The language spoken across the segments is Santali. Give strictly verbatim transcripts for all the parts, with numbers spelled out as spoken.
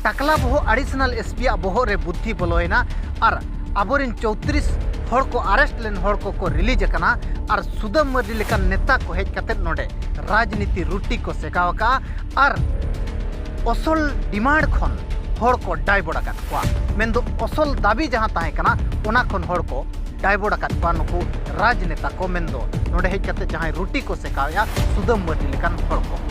ᱴᱟᱠᱞᱟ ᱵᱚᱦᱚᱜ ᱟᱰᱤᱥᱚᱱᱟᱞ ᱮᱥ ᱯᱤ ᱭᱟᱜ ᱵᱚᱦᱚᱜ ᱨᱮ ᱵᱩᱫᱽᱫᱷᱤ ᱵᱚᱞᱚᱭᱮᱱᱟ ᱟᱨ ᱟᱵᱚᱨᱮᱱ ᱪᱳᱭᱛᱨᱤᱥ ᱦᱚᱲ ᱠᱚ ᱟᱨᱮᱥᱴ ᱞᱮᱱ ᱦᱚᱲ ᱠᱚᱠᱚ ᱨᱤᱞᱤᱡᱽ ᱟᱠᱟᱱᱟ ᱟᱨ ᱥᱩᱫᱟᱹᱢ ᱢᱟᱹᱨᱰᱤ ᱞᱮᱠᱟᱱ ᱱᱮᱛᱟ ᱠᱚ ᱦᱮᱡ ᱠᱟᱛᱮᱫ ᱱᱚᱰᱮ ᱨᱟᱡᱽᱱᱤᱛᱤ ᱨᱩᱴᱤ ᱠᱚ ᱥᱮᱠᱟᱣ ᱟᱠᱟᱫᱼᱟ ᱟᱨ ᱚᱥᱚᱞ ᱰᱤᱢᱟᱱᱰ ᱠᱷᱚᱱ ᱦᱚᱲ ᱠᱚ ᱰᱟᱭᱵᱚᱨᱰ ᱟᱠᱟᱫ ᱠᱚᱣᱟ᱾ ᱢᱮᱱᱫᱚ ᱚᱥᱚᱞ ᱫᱟᱹᱵᱤ ᱡᱟᱦᱟᱸ ᱛᱟᱦᱮᱸ ᱠᱟᱱᱟ, ᱚᱱᱟ ᱠᱷᱚᱱ ᱦᱚᱲ ᱠᱚ ᱰᱟᱭᱵᱚᱨᱰ ᱟᱠᱟᱫ ᱠᱚᱣᱟ ᱱᱩᱠᱩ ᱨᱟᱡᱽᱱᱮᱛᱟ ᱠᱚ, ᱢᱮᱱᱫᱚ ᱱᱚᱰᱮ ᱦᱮᱡ ᱠᱟᱛᱮ ᱡᱟᱦᱟᱸᱭ ᱨᱩᱴᱤ ᱠᱚ ᱥᱮᱠᱟᱣᱮᱫᱼᱟ ᱥᱩᱫᱟᱹᱢ ᱢᱟᱹᱨᱰᱤ ᱞᱮᱠᱟᱱ ᱦᱚᱲ ᱠᱚ᱾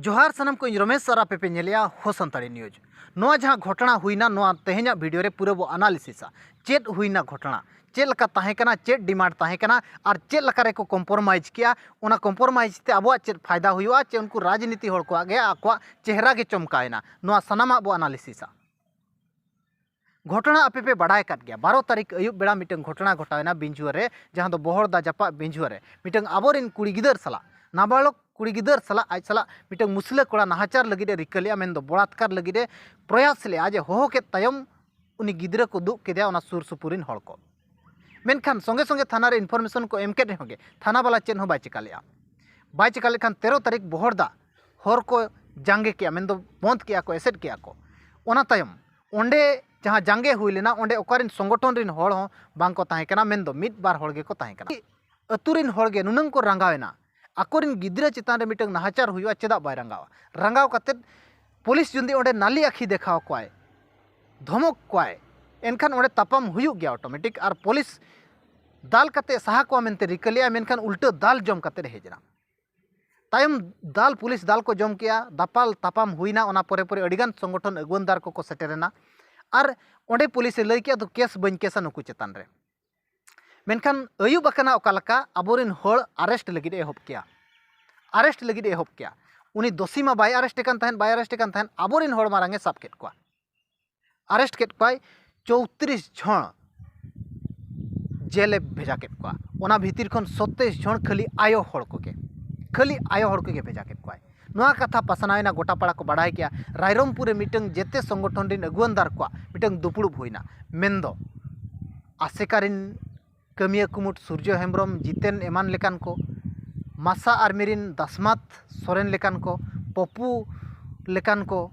ᱡᱚᱦᱟᱨ ᱥᱟᱱᱟᱢ ᱠᱚ, ᱤᱧ ᱨᱚᱢᱮᱥ ᱟᱨ ᱟᱯᱮ ᱯᱮ ᱧᱮᱞᱮᱜᱼᱟ ᱦᱳ ᱥᱟᱱᱛᱟᱲᱤ ᱱᱤᱭᱩᱡᱽ᱾ ᱱᱚᱣᱟ ᱡᱟᱦᱟᱸ ᱜᱷᱚᱴᱚᱱᱟ ᱦᱩᱭᱱᱟ, ᱱᱚᱣᱟ ᱛᱮᱦᱮᱧᱟᱜ ᱵᱷᱤᱰᱤᱭᱳ ᱨᱮ ᱯᱩᱨᱟᱹ ᱵᱚ ᱟᱱᱟᱞᱤᱥᱤᱥᱟ᱾ ᱪᱮᱫ ᱦᱩᱭᱱᱟ ᱜᱷᱚᱴᱚᱱᱟ, ᱪᱮᱫ ᱞᱮᱠᱟ ᱛᱟᱦᱮᱸ ᱠᱟᱱᱟ, ᱪᱮᱫ ᱰᱤᱢᱟᱱᱰ ᱛᱟᱦᱮᱸ ᱠᱟᱱᱟ ᱟᱨ ᱪᱮᱫ ᱞᱮᱠᱟ ᱨᱮᱠᱚ ᱠᱚᱢᱯᱨᱳᱢᱟᱭᱤᱡᱽ ᱠᱮᱜᱼᱟ, ᱚᱱᱟ ᱠᱚᱢᱯᱨᱳᱢᱟᱭᱤᱡᱽ ᱛᱮ ᱟᱵᱚᱣᱟᱜ ᱪᱮᱫ ᱯᱷᱟᱭᱫᱟ ᱦᱩᱭᱩᱜᱼᱟ, ᱪᱮ ᱩᱱᱠᱩ ᱨᱟᱡᱽᱱᱤᱛᱤ ᱦᱚᱲ ᱠᱚᱣᱟᱜ ᱜᱮ ᱟᱠᱚᱣᱟᱜ ᱪᱮᱦᱨᱟ ᱜᱮ ᱪᱚᱢᱠᱟᱣᱮᱱᱟ, ᱱᱚᱣᱟ ᱥᱟᱱᱟᱢᱟᱜ ᱵᱚ ᱟᱱᱟᱞᱤᱥᱤᱥᱟ᱾ ᱜᱷᱚᱴᱚᱱᱟ ᱟᱯᱮ ᱯᱮ ᱵᱟᱰᱟᱭ ᱟᱠᱟᱫ ᱜᱮᱭᱟ, ᱵᱟᱨᱚ ᱛᱟᱹᱨᱤᱠᱷ ᱟᱹᱭᱩᱵ ᱵᱮᱲᱟ ᱢᱤᱫᱴᱟᱝ ᱜᱷᱚᱴᱚᱱᱟ ᱜᱷᱚᱴᱟᱣᱮᱱᱟ ᱵᱤᱧᱡᱩᱣᱟᱹ ᱨᱮ, ᱡᱟᱦᱟᱸ ᱫᱚ ᱵᱚᱦᱚᱲᱫᱟ ᱡᱟᱯᱟᱜ ᱵᱤᱧᱡᱩᱣᱟᱹ ᱨᱮ ᱢᱤᱫᱴᱟᱝ ᱟᱵᱚᱨᱮᱱ ᱠᱩᱲᱤ ᱜᱤᱫᱟᱹᱨ ᱥᱟᱞᱟᱜ, ᱱᱟᱵᱟᱞᱚᱠ ᱠᱩᱲᱤ ᱜᱤᱫᱟᱹᱨ ᱥᱟᱞᱟᱜ, ᱟᱡ ᱥᱟᱞᱟᱜ ᱢᱤᱫᱴᱟᱝ ᱢᱩᱥᱞᱟᱹ ᱠᱚᱲᱟ ᱱᱟᱦᱟᱪᱟᱨ ᱞᱟᱹᱜᱤᱫ ᱮ ᱨᱤᱠᱟᱹ ᱞᱮᱜᱼᱟ, ᱢᱮᱱᱫᱚ ᱵᱚᱞᱟᱛᱠᱟᱨ ᱞᱟᱹᱜᱤᱫ ᱮ ᱯᱨᱚᱭᱟᱥ ᱞᱮᱜᱼᱟ, ᱡᱮ ᱦᱚᱦᱚ ᱠᱮᱫ ᱛᱟᱭᱚᱢ ᱩᱱᱤ ᱜᱤᱫᱽᱨᱟᱹ ᱠᱚ ᱫᱩᱜ ᱠᱮᱫᱮᱭᱟ ᱚᱱᱟ ᱥᱩᱨ ᱥᱩᱯᱩᱨ ᱨᱮᱱ ᱦᱚᱲ ᱠᱚ᱾ ᱢᱮᱱᱠᱷᱟᱱ ᱥᱚᱸᱜᱮ ᱥᱚᱸᱜᱮ ᱛᱷᱟᱱᱟ ᱨᱮ ᱤᱱᱯᱷᱚᱨᱢᱮᱥᱚᱱ ᱠᱚ ᱮᱢ ᱠᱮᱫ ᱨᱮᱦᱚᱸ ᱜᱮ ᱛᱷᱟᱱᱟ ᱵᱟᱞᱟ ᱪᱮᱫ ᱦᱚᱸ ᱵᱟᱭ ᱪᱤᱠᱟ ᱞᱮᱜᱼᱟ, ᱵᱟᱭ ᱪᱤᱠᱟ ᱞᱮᱠᱷᱟᱱ ᱛᱮᱨᱚ ᱛᱟᱹᱨᱤᱠᱷ ᱵᱚᱦᱚᱲᱫᱟ ᱦᱚᱨ ᱠᱚ ᱡᱟᱸᱜᱮ ᱠᱮᱜᱼᱟ, ᱢᱮᱱᱫᱚ ᱵᱚᱱᱫ ᱠᱮᱜᱼᱟ ᱠᱚ, ᱮᱥᱮᱫ ᱠᱮᱜᱼᱟ ᱠᱚ᱾ ᱚᱱᱟ ᱛᱟᱭᱚᱢ ᱚᱸᱰᱮ ᱡᱟᱦᱟᱸ ᱡᱟᱸᱜᱮ ᱦᱩᱭ ᱞᱮᱱᱟ, ᱚᱸᱰᱮ ᱚᱠᱟᱨᱮᱱ ᱥᱚᱝᱜᱚᱴᱷᱚᱱ ᱨᱮᱱ ᱦᱚᱲ ᱦᱚᱸ ᱵᱟᱝ ᱠᱚ ᱛᱟᱦᱮᱸ ᱠᱟᱱᱟ, ᱢᱮᱱᱫᱚ ᱢᱤᱫ ᱵᱟᱨ ᱦᱚᱲ ᱜᱮᱠᱚ ᱛᱟᱦᱮᱸ ᱠᱟᱱᱟ᱾ ᱟᱹᱛᱩ ᱨᱮᱱ ᱦᱚᱲ ᱜᱮ ᱱᱩᱱᱟᱹᱝ ᱠᱚ ᱨᱟᱸᱜᱟᱣ ᱮᱱᱟ, ᱟᱠᱚᱨᱮᱱ ᱜᱤᱫᱽᱨᱟᱹ ᱪᱮᱛᱟᱱ ᱨᱮ ᱢᱤᱫᱴᱟᱝ ᱱᱟᱦᱟᱪᱟᱨ ᱦᱩᱭᱩᱜᱼᱟ, ᱪᱮᱫᱟᱜ ᱵᱟᱭ ᱨᱟᱸᱜᱟᱣᱟ? ᱨᱟᱸᱜᱟᱣ ᱠᱟᱛᱮᱫ ᱯᱩᱞᱤᱥ ᱡᱩᱫᱤ ᱚᱸᱰᱮ ᱱᱟᱹᱞᱤ ᱟᱹᱠᱷᱤ ᱫᱮᱠᱷᱟᱣ ᱠᱚᱣᱟᱭ, ᱫᱷᱚᱢᱚᱠ ᱠᱚᱣᱟᱭ, ᱮᱱᱠᱷᱟᱱ ᱚᱸᱰᱮ ᱛᱟᱯᱟᱢ ᱦᱩᱭᱩᱜ ᱜᱮᱭᱟ ᱚᱴᱳᱢᱮᱴᱤᱠ᱾ ᱟᱨ ᱯᱩᱞᱤᱥ ᱫᱟᱞ ᱠᱟᱛᱮ ᱥᱟᱦᱟ ᱠᱚᱣᱟ ᱢᱮᱱᱛᱮ ᱨᱤᱠᱟᱹ ᱞᱮᱜᱼᱟᱭ, ᱢᱮᱱᱠᱷᱟᱱ ᱩᱞᱴᱟᱹ ᱫᱟᱞ ᱡᱚᱢ ᱠᱟᱛᱮ ᱦᱮᱡ ᱮᱱᱟ᱾ ᱛᱟᱭᱚᱢ ᱫᱟᱞ, ᱯᱩᱞᱤᱥ ᱫᱟᱞ ᱠᱚ ᱡᱚᱢ ᱠᱮᱜᱼᱟ, ᱫᱟᱯᱟᱞ ᱛᱟᱯᱟᱢ ᱦᱩᱭᱱᱟ᱾ ᱚᱱᱟ ᱯᱚᱨᱮ ᱯᱚᱨᱮ ᱟᱹᱰᱤᱜᱟᱱ ᱥᱚᱝᱜᱚᱴᱷᱚᱱ ᱟᱹᱜᱩᱣᱟᱹᱱᱫᱟᱨ ᱠᱚᱠᱚ ᱥᱮᱴᱮᱨᱮᱱᱟ᱾ ᱟᱨ ᱚᱸᱰᱮ ᱯᱩᱞᱤᱥᱮ ᱞᱟᱹᱭ ᱠᱮᱜᱼᱟ, "ᱫᱚ ᱠᱮᱥ ᱵᱟᱹᱧ ᱠᱮᱥᱟ ᱱᱩᱠᱩ ᱪᱮᱛᱟᱱ ᱨᱮ᱾" ᱢᱮᱱᱠᱷᱟᱱ ᱟᱹᱭᱩᱵ ᱟᱠᱟᱱᱟ, ᱚᱠᱟ ᱞᱮᱠᱟ ᱟᱵᱚᱨᱮᱱ ᱦᱚᱲ ᱟᱨᱮᱥᱴ ᱞᱟᱹᱜᱤᱫ ᱮ ᱮᱦᱚᱵ ᱠᱮᱜᱼᱟ, ᱟᱨᱮᱥᱴ ᱞᱟᱹᱜᱤᱫ ᱮ ᱮᱦᱚᱵ ᱠᱮᱜᱼᱟ᱾ ᱩᱱᱤ ᱫᱚᱥᱤ ᱢᱟ ᱵᱟᱭ ᱟᱨᱮᱥᱴ ᱠᱟᱱ ᱛᱟᱦᱮᱸᱫ, ᱵᱟᱭ ᱟᱨᱮᱥᱴ ᱠᱟᱱ ᱛᱟᱦᱮᱸᱫ, ᱟᱵᱚᱨᱮᱱ ᱦᱚᱲ ᱢᱟᱨᱟᱝ ᱮ ᱥᱟᱵ ᱠᱮᱫ ᱠᱚᱣᱟ, ᱟᱨᱮᱥᱴ ᱠᱮᱫ ᱠᱚᱣᱟᱭ᱾ ᱪᱳᱭᱛᱨᱤᱥ ᱡᱚᱱ ᱡᱮᱞᱮ ᱵᱷᱮᱡᱟ ᱠᱮᱫ ᱠᱚᱣᱟ᱾ ᱚᱱᱟ ᱵᱷᱤᱛᱤᱨ ᱠᱷᱚᱱ ᱥᱚᱛᱛᱟᱭᱤᱥ ᱡᱚᱱ ᱠᱷᱟᱹᱞᱤ ᱟᱭᱳ ᱦᱚᱲ ᱠᱚᱜᱮ, ᱠᱷᱟᱹᱞᱤ ᱟᱭᱳ ᱦᱚᱲ ᱠᱚᱜᱮ ᱵᱷᱮᱡᱟ ᱠᱮᱫ ᱠᱚᱣᱟᱭ᱾ ᱱᱚᱣᱟ ᱠᱟᱛᱷᱟ ᱯᱟᱥᱱᱟᱣ ᱮᱱᱟ, ᱜᱚᱴᱟ ᱯᱟᱲᱟ ᱠᱚ ᱵᱟᱰᱟᱭ ᱠᱮᱜᱼᱟ᱾ ᱨᱟᱭᱨᱚᱝᱯᱩᱨ ᱨᱮ ᱢᱤᱫᱴᱟᱝ ᱡᱮᱛᱮ ᱥᱚᱝᱜᱚᱴᱷᱚᱱ ᱨᱮᱱ ᱟᱹᱜᱩᱣᱟᱹᱱᱫᱟᱨ ᱠᱚᱣᱟᱜ ᱢᱤᱫᱴᱟᱝ ᱫᱩᱯᱲᱩᱵ ᱦᱩᱭᱱᱟ, ᱢᱮᱱᱫᱚ ᱟᱥᱮᱠᱟ ᱨᱮᱱ ᱠᱟᱹᱢᱤᱭᱟᱹ ᱠᱩᱢᱩᱴ ᱥᱩᱨᱡᱚ ᱦᱮᱢᱵᱨᱚᱢ, ᱡᱤᱛᱮᱱ ᱮᱢᱟᱱ ᱞᱮᱠᱟᱱ ᱠᱚ, ᱢᱟᱥᱟ ᱟᱨᱢᱤ ᱨᱮᱱ ᱫᱟᱥᱢᱟᱛ ᱥᱚᱨᱮᱱ ᱞᱮᱠᱟᱱ ᱠᱚ, ᱯᱚᱯᱩ ᱞᱮᱠᱟᱱ ᱠᱚ,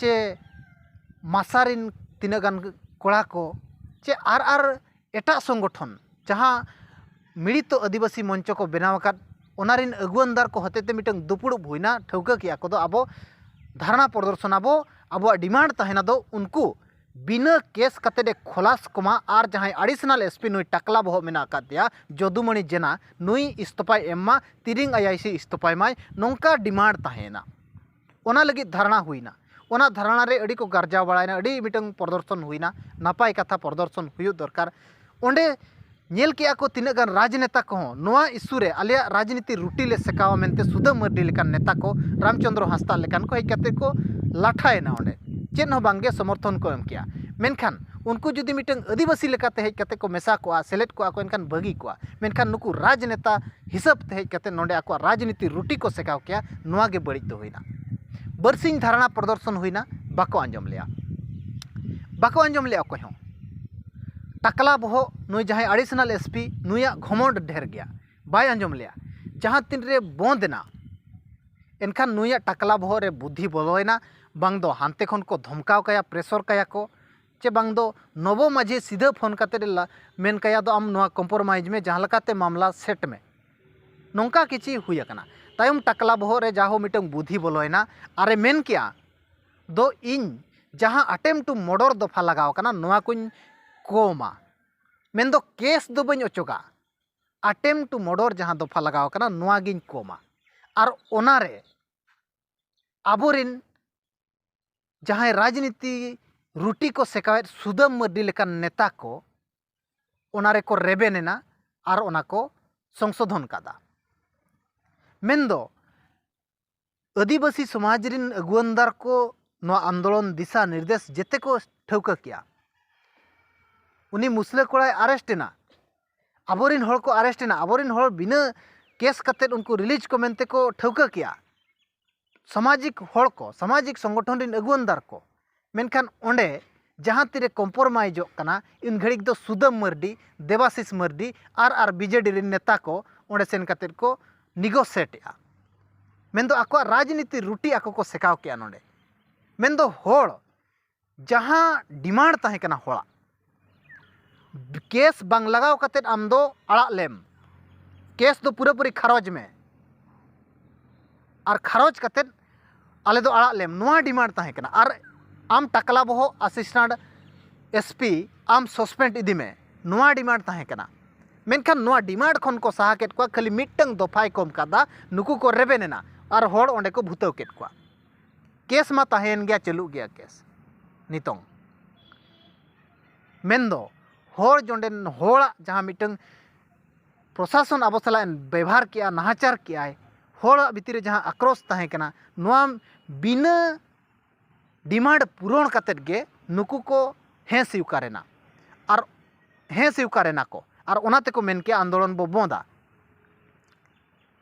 ᱪᱮ ᱢᱟᱥᱟ ᱨᱤᱱ ᱛᱤᱱᱟᱹᱜ ᱜᱟᱱ ᱠᱚᱲᱟ ᱠᱚ, ᱪᱮ ᱟᱨ ᱟᱨ ᱮᱴᱟᱜ ᱥᱚᱝᱜᱚᱴᱷᱚᱱ ᱡᱟᱦᱟᱸ ᱢᱤᱲᱤᱛᱚ ᱟᱹᱫᱤᱵᱟᱹᱥᱤ ᱢᱚᱧᱪᱚ ᱠᱚ ᱵᱮᱱᱟᱣ ᱟᱠᱟᱫ, ᱚᱱᱟ ᱨᱤᱱ ᱟᱹᱜᱩᱣᱟᱹᱱᱫᱟᱨ ᱠᱚ ᱦᱚᱛᱮᱛᱮ ᱢᱤᱫᱴᱟᱝ ᱫᱩᱯᱲᱩᱵ ᱦᱩᱭᱱᱟ, ᱴᱷᱟᱹᱣᱠᱟᱹ ᱠᱮᱜᱼᱟ ᱠᱚ ᱫᱚ ᱟᱵᱚ ᱫᱷᱟᱨᱱᱟ ᱯᱨᱚᱫᱚᱨᱥᱚᱱ ᱟᱵᱚ, ᱟᱵᱚᱣᱟᱜ ᱰᱤᱢᱟᱱᱰ ᱛᱟᱦᱮᱱᱟ ᱫᱚ ᱩᱱᱠᱩ ᱵᱤᱱᱟᱹ ᱠᱮᱥ ᱠᱟᱛᱮ ᱮ ᱠᱷᱚᱞᱟᱥ ᱠᱚᱢᱟ ᱟᱨ ᱡᱟᱦᱟᱸᱭ ᱟᱰᱤᱥᱚᱱᱟᱞ ᱮᱥᱯᱤ ᱱᱩᱭ ᱴᱟᱠᱞᱟ ᱵᱚᱦᱚᱜ ᱢᱮᱱᱟᱜ ᱟᱠᱟᱫ ᱫᱮᱭᱟ ᱡᱚᱫᱩᱢᱚᱬᱤ ᱡᱮᱱᱟ, ᱱᱩᱭ ᱤᱥᱛᱚᱯᱟᱭ ᱮᱢ ᱢᱟ, ᱛᱤᱨᱤᱝ ᱟᱭᱟᱭᱥᱤ ᱤᱥᱛᱚᱯᱟᱭ ᱢᱟᱭ, ᱱᱚᱝᱠᱟ ᱰᱤᱢᱟᱱᱰ ᱛᱟᱦᱮᱸᱭᱮᱱᱟ᱾ ᱚᱱᱟ ᱞᱟᱹᱜᱤᱫ ᱫᱷᱟᱨᱱᱟ ᱦᱩᱭᱱᱟ᱾ ᱚᱱᱟ ᱫᱷᱟᱨᱱᱟ ᱨᱮ ᱟᱹᱰᱤ ᱠᱚ ᱜᱟᱨᱡᱟᱣ ᱵᱟᱲᱟᱭᱮᱱᱟ, ᱟᱹᱰᱤ ᱢᱤᱫᱴᱟᱝ ᱯᱨᱚᱫᱚᱨᱥᱚᱱ ᱦᱩᱭᱱᱟ, ᱱᱟᱯᱟᱭ ᱠᱟᱛᱷᱟ, ᱯᱨᱚᱫᱚᱨᱥᱚᱱ ᱦᱩᱭᱩᱜ ᱫᱚᱨᱠᱟᱨ᱾ ᱚᱸᱰᱮ ᱧᱮᱞ ᱠᱮᱜᱼᱟ ᱠᱚ ᱛᱤᱱᱟᱹᱜ ᱜᱟᱱ ᱨᱟᱡᱽᱱᱮᱛᱟ ᱠᱚᱦᱚᱸ ᱱᱚᱣᱟ ᱤᱥᱩ ᱨᱮ ᱟᱞᱮᱭᱟᱜ ᱨᱟᱡᱽᱱᱤᱛᱤ ᱨᱩᱴᱤ ᱞᱮ ᱥᱮᱠᱟᱣᱟ ᱢᱮᱱᱛᱮ ᱥᱩᱫᱟᱹᱢ ᱢᱟᱹᱨᱰᱤ ᱞᱮᱠᱟᱱ ᱱᱮᱛᱟ ᱠᱚ, ᱨᱟᱢᱪᱚᱸᱫᱽᱨᱚ ᱦᱟᱸᱥᱫᱟ ᱞᱮᱠᱟᱱ ᱠᱚ ᱦᱮᱡ ᱠᱟᱛᱮ ᱠᱚ ᱞᱟᱴᱷᱟᱭᱮᱱᱟ ᱚᱸᱰᱮ, ᱪᱮᱫ ᱦᱚᱸ ᱵᱟᱝᱜᱮ ᱥᱚᱢᱚᱨᱛᱷᱚᱱ ᱠᱚ ᱮᱢ ᱠᱮᱜᱼᱟ᱾ ᱢᱮᱱᱠᱷᱟᱱ ᱩᱱᱠᱩ ᱡᱩᱫᱤ ᱢᱤᱫᱴᱟᱝ ᱟᱹᱫᱤᱵᱟᱹᱥᱤ ᱞᱮᱠᱟᱛᱮ ᱦᱮᱡ ᱠᱟᱛᱮ ᱠᱚ ᱢᱮᱥᱟ ᱠᱚᱜᱼᱟ, ᱥᱮᱞᱮᱫ ᱠᱚᱜᱼᱟ ᱠᱚ, ᱮᱱᱠᱷᱟᱱ ᱵᱷᱟᱹᱜᱤ ᱠᱚᱜᱼᱟ᱾ ᱢᱮᱱᱠᱷᱟᱱ ᱱᱩᱠᱩ ᱨᱟᱡᱽᱱᱮᱛᱟ ᱦᱤᱥᱟᱹᱵ ᱛᱮ ᱦᱮᱡ ᱠᱟᱛᱮ ᱱᱚᱰᱮ ᱟᱠᱚᱣᱟᱜ ᱨᱟᱡᱽᱱᱤᱛᱤ ᱨᱩᱴᱤ ᱠᱚ ᱥᱮᱠᱟᱣ ᱠᱮᱜᱼᱟ, ᱱᱚᱣᱟ ᱜᱮ ᱵᱟᱹᱲᱤᱡ ᱫᱚ ᱦᱩᱭᱱᱟ᱾ ᱵᱟᱨᱥᱤᱧ ᱫᱷᱟᱨᱱᱟ ᱯᱨᱚᱫᱚᱨᱥᱚᱱ ᱦᱩᱭᱱᱟ, ᱵᱟᱠᱚ ᱟᱸᱡᱚᱢ ᱞᱮᱜᱼᱟ, ᱵᱟᱠᱚ ᱟᱸᱡᱚᱢ ᱞᱮᱜᱼᱟ ᱚᱠᱚᱭ ᱦᱚᱸ᱾ ᱴᱟᱠᱞᱟ ᱵᱚᱦᱚᱜ ᱱᱩᱭ ᱡᱟᱦᱟᱸᱭ ᱟᱰᱤᱥᱚᱱᱟᱞ ᱮᱥᱯᱤ, ᱱᱩᱭᱟᱜ ᱜᱷᱚᱢᱚᱸᱰ ᱰᱷᱮᱨ ᱜᱮᱭᱟ, ᱵᱟᱭ ᱟᱸᱡᱚᱢ ᱞᱮᱜᱼᱟ᱾ ᱡᱟᱦᱟᱸ ᱛᱤᱱᱨᱮ ᱵᱚᱸᱫ ᱮᱱᱟ, ᱮᱱᱠᱷᱟᱱ ᱱᱩᱭᱟᱜ ᱴᱟᱠᱞᱟ ᱵᱚᱦᱚᱜ ᱨᱮ ᱵᱩᱫᱽᱫᱷᱤ ᱵᱚᱞᱚᱭᱮᱱᱟ, ᱵᱟᱝ ᱫᱚ ᱦᱟᱱᱛᱮ ᱠᱷᱚᱱ ᱠᱚ ᱫᱷᱚᱢᱠᱟᱣ ᱠᱟᱭᱟ, ᱯᱨᱮᱥᱚᱨ ᱠᱟᱭᱟ ᱠᱚ, ᱪᱮ ᱵᱟᱝ ᱫᱚ ᱱᱚᱵᱚ ᱢᱟᱹᱡᱷᱤ ᱥᱤᱫᱷᱟᱹ ᱯᱷᱳᱱ ᱠᱟᱛᱮ ᱮ ᱞᱟ-, ᱢᱮᱱ ᱠᱟᱭᱟ ᱫᱚ, "ᱟᱢ ᱱᱚᱣᱟ ᱠᱚᱢᱯᱨᱳᱢᱟᱭᱤᱡᱽ ᱢᱮ, ᱡᱟᱦᱟᱸ ᱞᱮᱠᱟᱛᱮ ᱢᱟᱢᱞᱟ ᱥᱮᱴ ᱢᱮ᱾" ᱱᱚᱝᱠᱟ ᱠᱤᱪᱷᱤ ᱦᱩᱭ ᱟᱠᱟᱱᱟ᱾ ᱛᱟᱭᱚᱢ ᱴᱟᱠᱞᱟ ᱵᱚᱦᱚᱜ ᱨᱮ ᱡᱟᱦᱳ ᱢᱤᱫᱴᱟᱝ ᱵᱩᱫᱷᱤ ᱵᱚᱞᱚᱭᱮᱱᱟ ᱟᱨᱮ ᱢᱮᱱ ᱠᱮᱜᱼᱟ ᱫᱚ, "ᱤᱧ ᱡᱟᱦᱟᱸ attempt to murder ᱫᱚᱯᱷᱟ ᱞᱟᱜᱟᱣ ᱟᱠᱟᱱᱟ, ᱱᱚᱣᱟ ᱠᱚᱧ ᱠᱚᱢᱟ, ᱢᱮᱱᱫᱚ ᱠᱮᱥ ᱫᱚ ᱵᱟᱹᱧ ᱚᱪᱚᱜᱟ, attempt to murder ᱡᱟᱦᱟᱸ ᱫᱚᱯᱷᱟ ᱞᱟᱜᱟᱣ ᱟᱠᱟᱱᱟ, ᱱᱚᱣᱟ ᱜᱤᱧ ᱠᱚᱢᱟ᱾" ᱟᱨ ᱚᱱᱟᱨᱮ ᱟᱵᱚᱨᱮᱱ ᱡᱟᱦᱟᱸᱭ ᱨᱟᱡᱽᱱᱤᱛᱤ ᱨᱩᱴᱤ ᱠᱚ ᱥᱮᱠᱟᱣᱮᱫ ᱥᱩᱫᱟᱹᱢ ᱢᱟᱹᱨᱰᱤ ᱞᱮᱠᱟᱱ ᱱᱮᱛᱟ ᱠᱚ, ᱚᱱᱟ ᱨᱮᱠᱚ ᱨᱮᱵᱮᱱ ᱮᱱᱟ ᱟᱨ ᱚᱱᱟ ᱠᱚ ᱥᱚᱝᱥᱳᱫᱷᱚᱱ ᱠᱟᱫᱟ᱾ ᱢᱮᱱᱫᱚ ᱟᱹᱫᱤᱵᱟᱹᱥᱤ ᱥᱚᱢᱟᱡᱽ ᱨᱮᱱ ᱟᱹᱜᱩᱣᱟᱹᱱᱫᱟᱨ ᱠᱚ ᱱᱚᱣᱟ ᱟᱱᱫᱳᱞᱚᱱ ᱫᱤᱥᱟ ᱱᱤᱨᱫᱮᱥ ᱡᱮᱛᱮ ᱠᱚ ᱴᱷᱟᱹᱣᱠᱟᱹ ᱠᱮᱜᱼᱟ᱾ ᱩᱱᱤ ᱢᱩᱥᱞᱟᱹ ᱠᱚᱲᱟᱭ ᱟᱨᱮᱥᱴ ᱮᱱᱟ, ᱟᱵᱚᱨᱮᱱ ᱦᱚᱲ ᱠᱚ ᱟᱨᱮᱥᱴ ᱮᱱᱟ, ᱟᱵᱚᱨᱮᱱ ᱦᱚᱲ ᱵᱤᱱᱟᱹ ᱠᱮᱥ ᱠᱟᱛᱮᱫ ᱩᱱᱠᱩ ᱨᱤᱞᱤᱡᱽ ᱠᱚ ᱢᱮᱱᱛᱮ ᱠᱚ ᱴᱷᱟᱹᱣᱠᱟᱹ ᱠᱮᱜᱼᱟ᱾ ᱥᱟᱢᱟᱡᱤᱠ ᱦᱚᱲ ᱠᱚ, ᱥᱟᱢᱟᱡᱤᱠ ᱥᱚᱝᱜᱚᱴᱷᱚᱱ ᱨᱮᱱ ᱟᱹᱜᱩᱣᱟᱹᱱᱫᱟᱨ ᱠᱚ, ᱢᱮᱱᱠᱷᱟᱱ ᱚᱸᱰᱮ ᱡᱟᱦᱟᱸ ᱛᱤᱨᱮ ᱠᱚᱢᱯᱨᱳᱢᱟᱭᱤᱡᱚᱜ ᱠᱟᱱᱟ, ᱩᱱ ᱜᱷᱟᱹᱲᱤᱡ ᱫᱚ ᱥᱩᱫᱟᱹᱢ ᱢᱟᱹᱨᱰᱤ, ᱫᱮᱵᱟᱥᱤᱥ ᱢᱟᱹᱨᱰᱤ ᱟᱨ, ᱟᱨ ᱵᱤᱡᱮᱰᱤ ᱨᱮᱱ ᱱᱮᱛᱟ ᱠᱚ ᱚᱸᱰᱮ ᱥᱮᱱ ᱠᱟᱛᱮᱫ ᱠᱚ ᱱᱤᱜᱳᱥᱮᱴ ᱮᱜᱼᱟ᱾ ᱢᱮᱱᱫᱚ ᱟᱠᱚᱣᱟᱜ ᱨᱟᱡᱽᱱᱤᱛᱤ ᱨᱩᱴᱤ ᱟᱠᱚ ᱠᱚ ᱥᱮᱠᱟᱣ ᱠᱮᱜᱼᱟ ᱱᱚᱰᱮ᱾ ᱢᱮᱱᱫᱚ ᱦᱚᱲ ᱡᱟᱦᱟᱸ ᱰᱤᱢᱟᱱᱰ ᱛᱟᱦᱮᱸ ᱠᱟᱱᱟ ᱦᱚᱲᱟᱜ, ᱠᱮᱥ ᱵᱟᱝ ᱞᱟᱜᱟᱣ ᱠᱟᱛᱮᱫ ᱟᱢ ᱫᱚ ᱟᱲᱟᱜ ᱞᱮᱢ, ᱠᱮᱥ ᱫᱚ ᱯᱩᱨᱟᱹᱯᱩᱨᱤ ᱠᱷᱟᱨᱚᱪ ᱢᱮ, ᱟᱨ ᱠᱷᱟᱨᱚᱪ ᱠᱟᱛᱮᱫ ᱟᱞᱮ ᱫᱚ ᱟᱲᱟᱜ ᱞᱮᱢ, ᱱᱚᱣᱟ ᱰᱤᱢᱟᱱᱰ ᱛᱟᱦᱮᱸ ᱠᱟᱱᱟ᱾ ᱟᱨ ᱟᱢ ᱴᱟᱠᱞᱟ ᱵᱚᱦᱚᱜ ᱟᱥᱤᱥᱴᱮᱱᱴ ᱮᱥᱯᱤ ᱟᱢ ᱥᱚᱥᱯᱮᱱᱰ ᱤᱫᱤ ᱢᱮ, ᱱᱚᱣᱟ ᱰᱤᱢᱟᱱᱰ ᱛᱟᱦᱮᱸ ᱠᱟᱱᱟ᱾ ᱢᱮᱱᱠᱷᱟᱱ ᱱᱚᱣᱟ ᱰᱤᱢᱟᱱᱰ ᱠᱷᱚᱱ ᱠᱚ ᱥᱟᱦᱟ ᱠᱮᱫ ᱠᱚᱣᱟ, ᱠᱷᱟᱹᱞᱤ ᱢᱤᱫᱴᱟᱝ ᱫᱚᱯᱷᱟᱭ ᱠᱚᱢ ᱠᱟᱫᱟ, ᱱᱩᱠᱩ ᱠᱚ ᱨᱮᱵᱮᱱ ᱮᱱᱟ ᱟᱨ ᱦᱚᱲ ᱚᱸᱰᱮ ᱠᱚ ᱵᱷᱩᱛᱟᱹᱣ ᱠᱮᱫ ᱠᱚᱣᱟ᱾ ᱠᱮᱥ ᱢᱟ ᱛᱟᱦᱮᱸᱭᱮᱱ ᱜᱮᱭᱟ, ᱪᱟᱹᱞᱩᱜ ᱜᱮᱭᱟ ᱠᱮᱥ ᱱᱤᱛᱚᱝ᱾ ᱢᱮᱱᱫᱚ ᱦᱚᱲ ᱡᱚᱸᱰᱮᱱ ᱦᱚᱲᱟᱜ ᱡᱟᱦᱟᱸ ᱢᱤᱫᱴᱟᱝ ᱯᱨᱚᱥᱟᱥᱚᱱ ᱟᱵᱚ ᱥᱟᱞᱟᱜ ᱮ ᱵᱮᱵᱷᱟᱨ ᱠᱮᱜᱼᱟ, ᱱᱟᱦᱟᱪᱟᱨ ᱠᱮᱜᱼᱟᱭ, ᱦᱚᱲᱟᱜ ᱵᱷᱤᱛᱤᱨ ᱨᱮ ᱡᱟᱦᱟᱸ ᱟᱠᱨᱳᱥ ᱛᱟᱦᱮᱸ ᱠᱟᱱᱟ, ᱱᱚᱣᱟ ᱵᱤᱱᱟᱹ ᱰᱤᱢᱟᱱᱰ ᱯᱩᱨᱚᱱ ᱠᱟᱛᱮᱫ ᱜᱮ ᱱᱩᱠᱩ ᱠᱚ ᱦᱮᱸ ᱥᱤᱣᱠᱟᱨ ᱮᱱᱟ᱾ ᱟᱨ ᱦᱮᱸ ᱥᱤᱣᱠᱟᱨ ᱮᱱᱟ ᱠᱚ, ᱟᱨ ᱚᱱᱟ ᱛᱮᱠᱚ ᱢᱮᱱ ᱠᱮᱜᱼᱟ ᱟᱱᱫᱳᱞᱚᱱ ᱵᱚ ᱵᱚᱸᱫᱟ᱾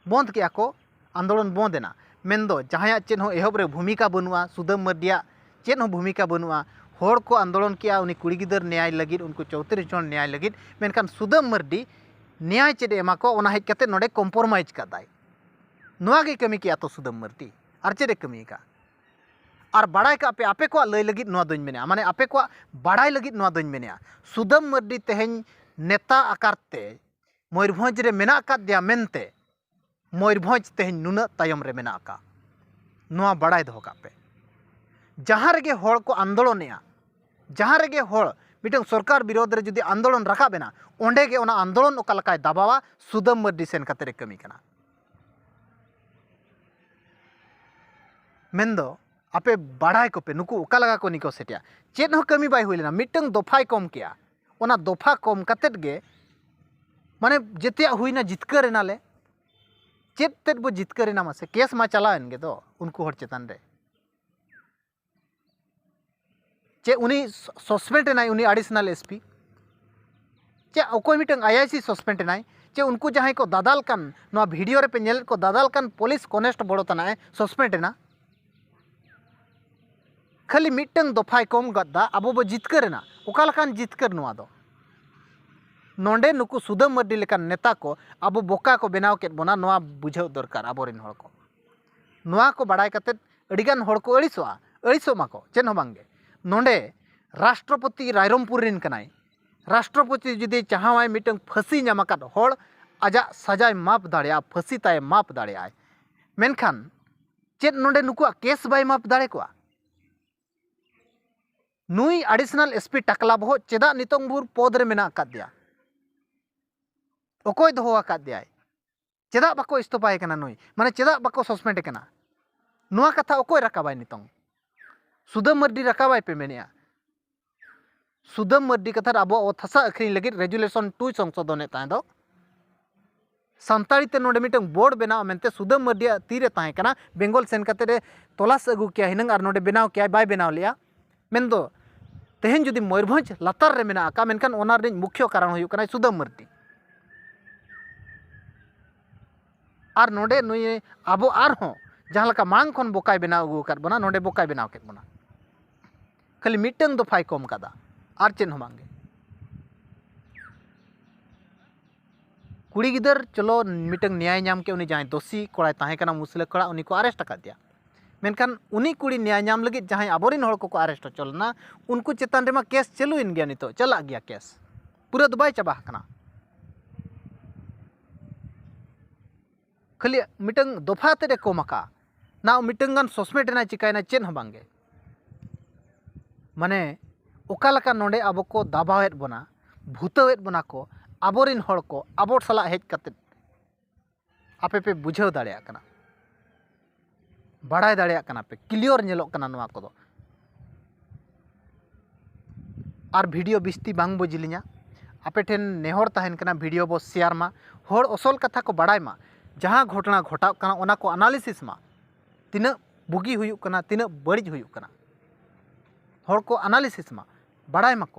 ᱵᱚᱸᱫ ᱠᱮᱜᱼᱟ ᱠᱚ, ᱟᱱᱫᱳᱞᱚᱱ ᱵᱚᱸᱫ ᱮᱱᱟ᱾ ᱢᱮᱱᱫᱚ ᱡᱟᱦᱟᱸᱭᱟᱜ ᱪᱮᱫ ᱦᱚᱸ ᱮᱦᱚᱵ ᱨᱮ ᱵᱷᱩᱢᱤᱠᱟ ᱵᱟᱹᱱᱩᱜᱼᱟ, ᱥᱩᱫᱟᱹᱢ ᱢᱟᱹᱨᱰᱤᱭᱟᱜ ᱪᱮᱫ ᱦᱚᱸ ᱵᱷᱩᱢᱤᱠᱟ ᱵᱟᱹᱱᱩᱜᱼᱟ᱾ ᱦᱚᱲ ᱠᱚ ᱟᱱᱫᱳᱞᱚᱱ ᱠᱮᱜᱼᱟ ᱩᱱᱤ ᱠᱩᱲᱤ ᱜᱤᱫᱟᱹᱨ ᱱᱮᱭᱟᱭ ᱞᱟᱹᱜᱤᱫ, ᱩᱱᱠᱩ ᱪᱳᱭᱛᱨᱤᱥ ᱡᱚᱱ ᱱᱮᱭᱟᱭ ᱞᱟᱹᱜᱤᱫ, ᱢᱮᱱᱠᱷᱟᱱ ᱥᱩᱫᱟᱹᱢ ᱢᱟᱹᱨᱰᱤ ᱱᱮᱭᱟᱭ ᱪᱮᱫ ᱮ ᱮᱢᱟ ᱠᱚᱣᱟ, ᱚᱱᱟ ᱦᱮᱡ ᱠᱟᱛᱮ ᱱᱚᱰᱮ ᱠᱚᱢᱯᱨᱳᱢᱟᱭᱤᱡᱽ ᱠᱟᱫᱟᱭ᱾ ᱱᱚᱣᱟ ᱜᱮ ᱠᱟᱹᱢᱤ ᱠᱮᱜᱼᱟ ᱛᱚ ᱥᱩᱫᱟᱹᱢ ᱢᱟᱹᱨᱰᱤ, ᱟᱨ ᱪᱮᱫ ᱮ ᱠᱟᱹᱢᱤ ᱟᱠᱟᱫ? ᱟᱨ ᱵᱟᱲᱟᱭ ᱠᱟᱜ ᱯᱮ, ᱟᱯᱮ ᱠᱚᱣᱟᱜ ᱞᱟᱹᱭ ᱞᱟᱹᱜᱤᱫ ᱱᱚᱣᱟ ᱫᱚᱧ ᱢᱮᱱᱮᱜᱼᱟ, ᱢᱟᱱᱮ ᱟᱯᱮ ᱠᱚᱣᱟᱜ ᱵᱟᱲᱟᱭ ᱞᱟᱹᱜᱤᱫ ᱱᱚᱣᱟ ᱫᱚᱧ ᱢᱮᱱᱮᱜᱼᱟ, ᱥᱩᱫᱟᱹᱢ ᱢᱟᱹᱨᱰᱤ ᱛᱮᱦᱮᱧ ᱱᱮᱛᱟ ᱟᱠᱟᱨ ᱛᱮ ᱢᱚᱭᱩᱨᱵᱷᱚᱸᱡᱽ ᱨᱮ ᱢᱮᱱᱟᱜ ᱟᱠᱟᱫᱮᱭᱟ ᱢᱮᱱᱛᱮ ᱢᱚᱭᱩᱨᱵᱷᱚᱸᱡᱽ ᱛᱮᱦᱮᱧ ᱱᱩᱱᱟᱹᱜ ᱛᱟᱭᱚᱢ ᱨᱮ ᱢᱮᱱᱟᱜ ᱟᱠᱟᱫ, ᱱᱚᱣᱟ ᱵᱟᱲᱟᱭ ᱫᱚᱦᱚ ᱠᱟᱜ ᱯᱮ᱾ ᱡᱟᱦᱟᱸ ᱨᱮᱜᱮ ᱦᱚᱲ ᱠᱚ ᱟᱱᱫᱳᱞᱚᱱᱮᱜᱼᱟ, ᱡᱟᱦᱟᱸ ᱨᱮᱜᱮ ᱦᱚᱲ ᱢᱤᱫᱴᱟᱝ ᱥᱚᱨᱠᱟᱨ ᱵᱤᱨᱳᱫᱷ ᱨᱮ ᱡᱩᱫᱤ ᱟᱱᱫᱳᱞᱚᱱ ᱨᱟᱠᱟᱵ ᱮᱱᱟ, ᱚᱸᱰᱮ ᱜᱮ ᱚᱱᱟ ᱟᱱᱫᱳᱞᱚᱱ ᱚᱠᱟ ᱞᱮᱠᱟᱭ ᱫᱟᱵᱟᱣᱟ, ᱥᱩᱫᱟᱹᱢ ᱢᱟᱹᱨᱰᱤ ᱥᱮᱱ ᱠᱟᱛᱮ ᱨᱮ ᱠᱟᱹᱢᱤ ᱠᱟᱱᱟ᱾ ᱢᱮᱱᱫᱚ ᱟᱯᱮ ᱵᱟᱲᱟᱭ ᱠᱚᱯᱮ ᱱᱩᱠᱩ ᱚᱠᱟ ᱞᱮᱠᱟ ᱠᱚ ᱱᱤᱠᱚᱥᱮᱴᱮᱜᱼᱟ᱾ ᱪᱮᱫ ᱦᱚᱸ ᱠᱟᱹᱢᱤ ᱵᱟᱭ ᱦᱩᱭ ᱞᱮᱱᱟ, ᱢᱤᱫᱴᱟᱝ ᱫᱚᱯᱷᱟᱭ ᱠᱚᱢ ᱠᱮᱜᱼᱟ᱾ ᱚᱱᱟ ᱫᱚᱯᱷᱟ ᱠᱚᱢ ᱠᱟᱛᱮᱫ ᱜᱮ ᱢᱟᱱᱮ ᱡᱮᱛᱮᱭᱟᱜ ᱦᱩᱭᱱᱟ, ᱡᱤᱛᱠᱟᱹᱨ ᱮᱱᱟᱞᱮ᱾ ᱪᱮᱫ ᱛᱮᱫ ᱵᱚ ᱡᱤᱛᱠᱟᱹᱨ ᱮᱱᱟ ᱢᱟᱥᱮ? ᱠᱮᱥ ᱢᱟ ᱪᱟᱞᱟᱣᱮᱱ ᱜᱮ ᱫᱚ ᱩᱱᱠᱩ ᱦᱚᱲ ᱪᱮᱛᱟᱱ ᱨᱮ᱾ ᱪᱮ ᱩᱱᱤ ᱥᱚᱥᱯᱮᱱᱰ ᱮᱱᱟᱭ, ᱩᱱᱤ ᱮᱰᱤᱥᱚᱱᱟᱞ ᱮᱥᱯᱤ? ᱪᱮ ᱚᱠᱚᱭ ᱢᱤᱫᱴᱟᱝ ᱟᱭᱟᱭᱥᱤ ᱥᱚᱥᱯᱮᱱᱰ ᱮᱱᱟᱭ? ᱪᱮ ᱩᱱᱠᱩ ᱡᱟᱦᱟᱸᱭ ᱠᱚ ᱫᱟᱫᱟᱞ ᱠᱟᱱ, ᱱᱚᱣᱟ ᱵᱷᱤᱰᱤᱭᱳ ᱨᱮᱯᱮ ᱧᱮᱞᱮᱫ ᱠᱚ ᱫᱟᱫᱟᱞ ᱠᱟᱱ ᱯᱩᱞᱤᱥ ᱠᱚᱱᱮᱥᱴ ᱵᱚᱲᱚ ᱛᱟᱱᱟᱭ ᱥᱚᱥᱯᱮᱱᱰ ᱮᱱᱟ? ᱠᱷᱟᱹᱞᱤ ᱢᱤᱫᱴᱟᱝ ᱫᱚᱯᱷᱟᱭ ᱠᱚᱢ ᱜᱚᱫ ᱫᱟ, ᱟᱵᱚ ᱵᱚ ᱡᱤᱛᱠᱟᱹᱨ ᱮᱱᱟ᱾ ᱚᱠᱟ ᱞᱮᱠᱟᱱ ᱡᱤᱛᱠᱟᱹᱨ ᱱᱚᱣᱟ ᱫᱚ? ᱱᱚᱰᱮ ᱱᱩᱠᱩ ᱥᱩᱫᱟᱹᱢ ᱢᱟᱹᱨᱰᱤ ᱞᱮᱠᱟᱱ ᱱᱮᱛᱟ ᱠᱚ ᱟᱵᱚ ᱵᱚᱠᱟ ᱠᱚ ᱵᱮᱱᱟᱣ ᱠᱮᱫ ᱵᱚᱱᱟ, ᱱᱚᱣᱟ ᱵᱩᱡᱷᱟᱹᱣ ᱫᱚᱨᱠᱟᱨ ᱟᱵᱚᱨᱮᱱ ᱦᱚᱲ ᱠᱚ᱾ ᱱᱚᱣᱟ ᱠᱚ ᱵᱟᱲᱟᱭ ᱠᱟᱛᱮᱫ ᱟᱹᱰᱤᱜᱟᱱ ᱦᱚᱲ ᱠᱚ ᱟᱹᱲᱤᱥᱚᱜᱼᱟ, ᱟᱹᱲᱤᱥᱚᱜ ᱢᱟᱠᱚ, ᱪᱮᱫ ᱦᱚᱸ ᱵᱟᱝᱜᱮ᱾ ᱱᱚᱰᱮ ᱨᱟᱥᱴᱨᱚᱯᱚᱛᱤ ᱨᱟᱭᱨᱚᱝᱯᱩᱨ ᱨᱮᱱ ᱠᱟᱱᱟᱭ᱾ ᱨᱟᱥᱴᱨᱚᱯᱚᱛᱤ ᱡᱩᱫᱤ ᱪᱟᱦᱟᱣᱟᱭ, ᱢᱤᱫᱴᱟᱝ ᱯᱷᱟᱹᱥᱤ ᱧᱟᱢ ᱟᱠᱟᱫ ᱦᱚᱲ ᱟᱡᱟᱜ ᱥᱟᱡᱟᱭ ᱢᱟᱯ ᱫᱟᱲᱮᱭᱟᱜᱼᱟ, ᱯᱷᱟᱹᱥᱤ ᱛᱟᱭ ᱢᱟᱯ ᱫᱟᱲᱮᱭᱟᱜᱼᱟᱭ᱾ ᱢᱮᱱᱠᱷᱟᱱ ᱪᱮᱫ ᱱᱚᱰᱮ ᱱᱩᱠᱩᱣᱟᱜ ᱠᱮᱥ ᱵᱟᱭ ᱢᱟᱯ ᱫᱟᱲᱮ ᱠᱚᱣᱟ? ᱱᱩᱭ additional S P ᱴᱟᱠᱞᱟ ᱵᱚᱦᱚᱜ ᱪᱮᱫᱟᱜ ᱱᱤᱛᱚᱝ ᱵᱷᱳᱨ ᱯᱚᱫᱽ ᱨᱮ ᱢᱮᱱᱟᱜ ᱟᱠᱟᱫ ᱫᱮᱭᱟ? ᱚᱠᱚᱭ ᱫᱚᱦᱚ ᱟᱠᱟᱫ ᱫᱮᱭᱟᱭ? ᱪᱮᱫᱟᱜ ᱵᱟᱠᱚ ᱤᱥᱛᱚᱯᱷᱟᱭᱮ ᱠᱟᱱᱟ ᱱᱩᱭ? ᱢᱟᱱᱮ, ᱪᱮᱫᱟᱜ ᱵᱟᱠᱚ suspend ᱮ ᱠᱟᱱᱟ? ᱱᱚᱣᱟ ᱠᱟᱛᱷᱟ ᱚᱠᱚᱭ ᱨᱟᱠᱟᱵᱟᱭ ᱱᱤᱛᱚᱝ? ᱥᱩᱫᱟᱹᱢ ᱢᱟᱹᱨᱰᱤ ᱨᱟᱠᱟᱵᱟᱭ ᱯᱮ ᱢᱮᱱᱮᱫᱼᱟ᱾ ᱥᱩᱫᱟᱹᱢ ᱢᱟᱹᱨᱰᱤ ᱠᱟᱛᱷᱟ ᱨᱮ ᱟᱵᱚᱣᱟᱜ ᱚᱛ ᱦᱟᱥᱟ ᱟᱹᱠᱷᱨᱤᱧ ᱞᱟᱹᱜᱤᱫ resolution two ᱥᱚᱝᱥᱳᱫᱷᱚᱱᱮᱫ ᱛᱟᱦᱮᱸ ᱫᱚ, ᱥᱟᱱᱛᱟᱲᱤ ᱛᱮ ᱱᱚᱰᱮ ᱢᱤᱫᱴᱟᱝ ᱵᱳᱨᱰ ᱵᱮᱱᱟᱣ ᱢᱮᱱᱛᱮ ᱥᱩᱫᱟᱹᱢ ᱢᱟᱹᱨᱰᱤᱭᱟᱜ ᱛᱤᱨᱮ ᱛᱟᱦᱮᱸ ᱠᱟᱱᱟ, ᱵᱮᱝᱜᱚᱞ ᱥᱮᱱ ᱠᱟᱛᱮ ᱮ ᱛᱚᱞᱟᱥ ᱟᱹᱜᱩ ᱠᱮᱭᱟ ᱦᱤᱱᱟᱹᱝ ᱟᱨ ᱱᱚᱰᱮ ᱵᱮᱱᱟᱣ ᱠᱮᱭᱟᱭ, ᱵᱟᱭ ᱵᱮᱱᱟᱣ ᱞᱮᱜᱼᱟ᱾ ᱢᱮᱱᱫᱚ ᱛᱮᱦᱮᱧ ᱡᱩᱫᱤ ᱢᱚᱭᱩᱨᱵᱷᱚᱸᱡᱽ ᱞᱟᱛᱟᱨ ᱨᱮ ᱢᱮᱱᱟᱜ ᱟᱠᱟᱫ, ᱢᱮᱱᱠᱷᱟᱱ ᱚᱱᱟ ᱨᱤᱱᱤᱡ ᱢᱩᱠᱷᱭᱚ ᱠᱟᱨᱚᱱ ᱦᱩᱭᱩᱜ ᱠᱟᱱᱟᱭ ᱥᱩᱫᱟᱹᱢ ᱢᱟᱹᱨᱰᱤ᱾ ᱟᱨ ᱱᱚᱰᱮ ᱱᱩᱭ ᱟᱵᱚ ᱟᱨᱦᱚᱸ ᱡᱟᱦᱟᱸ ᱞᱮᱠᱟ ᱢᱟᱲᱟᱝ ᱠᱷᱚᱱ ᱵᱚᱠᱟᱭ ᱵᱮᱱᱟᱣ ᱟᱹᱜᱩ ᱟᱠᱟᱫ ᱵᱚᱱᱟ, ᱱᱚᱰᱮ ᱵᱚᱠᱟᱭ ᱵᱮᱱᱟᱣ ᱠᱮᱫ ᱵᱚᱱᱟ᱾ ᱠᱷᱟᱹᱞᱤ ᱢᱤᱫᱴᱟᱝ ᱫᱚᱯᱷᱟᱭ ᱠᱚᱢ ᱠᱟᱫᱟ, ᱟᱨ ᱪᱮᱫ ᱦᱚᱸ ᱵᱟᱝᱜᱮ᱾ ᱠᱩᱲᱤ ᱜᱤᱫᱟᱹᱨ ᱪᱚᱞᱚ ᱢᱤᱫᱴᱟᱝ ᱱᱮᱭᱟᱭ ᱧᱟᱢ ᱠᱮᱫ, ᱩᱱᱤ ᱡᱟᱦᱟᱸᱭ ᱫᱳᱥᱤ ᱠᱚᱲᱟᱭ ᱛᱟᱦᱮᱸ ᱠᱟᱱᱟ, ᱢᱩᱥᱞᱟᱹ ᱠᱚᱲᱟ, ᱩᱱᱤ ᱠᱚ arrest ᱟᱠᱟᱫᱮᱭᱟ᱾ ᱢᱮᱱᱠᱷᱟᱱ ᱩᱱᱤ ᱠᱩᱲᱤ ᱱᱮᱭᱟᱭ ᱧᱟᱢ ᱞᱟᱹᱜᱤᱫ ᱡᱟᱦᱟᱸᱭ ᱟᱵᱚᱨᱮᱱ ᱦᱚᱲ ᱠᱚᱠᱚ arrest ᱦᱚᱪᱚ ᱞᱮᱱᱟ, ᱩᱱᱠᱩ ᱪᱮᱛᱟᱱ ᱨᱮᱢᱟ ᱠᱮᱥ ᱪᱟᱹᱞᱩᱭᱮᱱ ᱜᱮᱭᱟ, ᱱᱤᱛᱚᱜ ᱪᱟᱞᱟᱜ ᱜᱮᱭᱟ ᱠᱮᱥ, ᱯᱩᱨᱟᱹ ᱫᱚ ᱵᱟᱭ ᱪᱟᱵᱟ ᱟᱠᱟᱱᱟ᱾ ᱠᱷᱟᱹᱞᱤ ᱢᱤᱫᱴᱟᱝ ᱫᱚᱯᱷᱟ ᱛᱮᱫ ᱮ ᱠᱚᱢ ᱟᱠᱟᱫᱼᱟ, ᱱᱟ ᱢᱤᱫᱴᱟᱝ ᱜᱟᱱ suspend ᱮᱱᱟᱭ, ᱪᱤᱠᱟᱹᱭᱮᱱᱟ, ᱪᱮᱫ ᱦᱚᱸ ᱵᱟᱝᱜᱮ᱾ ᱢᱟᱱᱮ ᱚᱠᱟ ᱞᱮᱠᱟ ᱱᱚᱰᱮ ᱟᱵᱚ ᱠᱚ ᱫᱟᱵᱟᱣᱮᱫ ᱵᱚᱱᱟ, ᱵᱷᱩᱛᱟᱹᱣᱮᱫ ᱵᱚᱱᱟ ᱠᱚ, ᱟᱵᱚᱨᱮᱱ ᱦᱚᱲ ᱠᱚ ᱟᱵᱚ ᱥᱟᱞᱟᱜ ᱦᱮᱡ ᱠᱟᱛᱮᱫ ᱟᱯᱮ ᱯᱮ ᱵᱩᱡᱷᱟᱹᱣ ᱫᱟᱲᱮᱭᱟᱜ ᱠᱟᱱᱟ, ᱵᱟᱲᱟᱭ ᱫᱟᱲᱮᱭᱟᱜ ᱠᱟᱱᱟ ᱯᱮ, clear ᱧᱮᱞᱚᱜ ᱠᱟᱱᱟ ᱱᱚᱣᱟ ᱠᱚᱫᱚ᱾ ᱟᱨ video ᱵᱤᱥᱛᱤ ᱵᱟᱝ ᱵᱚ ᱡᱤᱞᱤᱧᱟ, ᱟᱯᱮ ᱴᱷᱮᱱ ᱱᱮᱦᱚᱨ ᱛᱟᱦᱮᱱ ᱠᱟᱱᱟ video ᱵᱚ share ᱢᱟ, ᱦᱚᱲ ᱚᱥᱚᱞ ᱠᱟᱛᱷᱟ ᱠᱚ ᱵᱟᱲᱟᱭ ᱢᱟ, ᱡᱟᱦᱟᱸ ᱜᱷᱚᱴᱚᱱᱟ ᱜᱷᱚᱴᱟᱜ ᱠᱟᱱᱟ ᱚᱱᱟ ᱠᱚ analysis ᱢᱟ, ᱛᱤᱱᱟᱹᱜ ᱵᱩᱜᱤ ᱦᱩᱭᱩᱜ ᱠᱟᱱᱟ, ᱛᱤᱱᱟᱹᱜ ᱵᱟᱹᱲᱤᱡ ᱦᱩᱭᱩᱜ ᱠᱟᱱᱟ, ᱦᱚᱲ ᱠᱚ analysis ᱢᱟ, ᱵᱟᱲᱟᱭ ᱢᱟᱠᱚ᱾